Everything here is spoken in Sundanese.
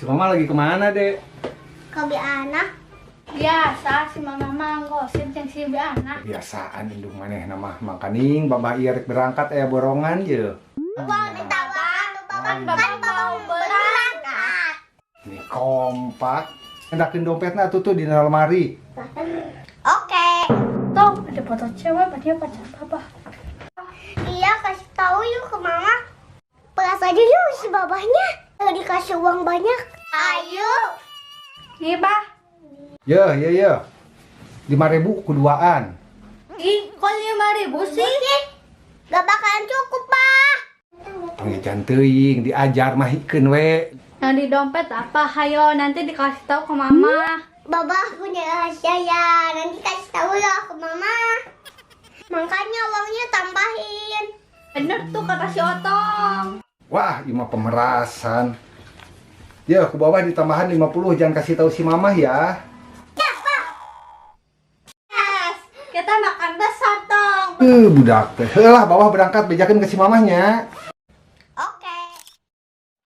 Si Mama lagi kemana, Dek? Ke Biana. Biasa si Mama mah gosip jeung si Biana. Biasaan indung maneh mah, mangkaning Babah ieu rek berangkat aya borongan ye. Uang ditawar, Kan Bapak mau berangkat. Ini kompak. Endakeun dompetna tuh tuh di lemari. Oke. Tuh, ada foto cewek, dia pacar Papa. Iya, kasih tahu yuk ke Mama. Peras aja yuk si babahnya. Kalau dikasih uang banyak. Ayo. Nih, Bah. Ye, ye, ye. 5.000 kuduaan. Ih, kok 5.000 sih? Gak bakalan cukup, Pak. Tong jajan teuing, diajar mah hikeun we. Yang di dompet apa? Hayo, nanti dikasih tahu ke Mama. Babah punya rahasia ya. Nanti kasih tahu ya ke Mama. Makanya uangnya tambahin. Bener tuh kata si Otong. Wah, ieu mah pemerasan. Ya, ku Babah ditambahan 50, jangan kasih tahu si Mamah ya. Yes, kita makan besar, Tong. Eh, budak teh. Heulah, Babah berangkat, bejakeun ke si Mamahnya.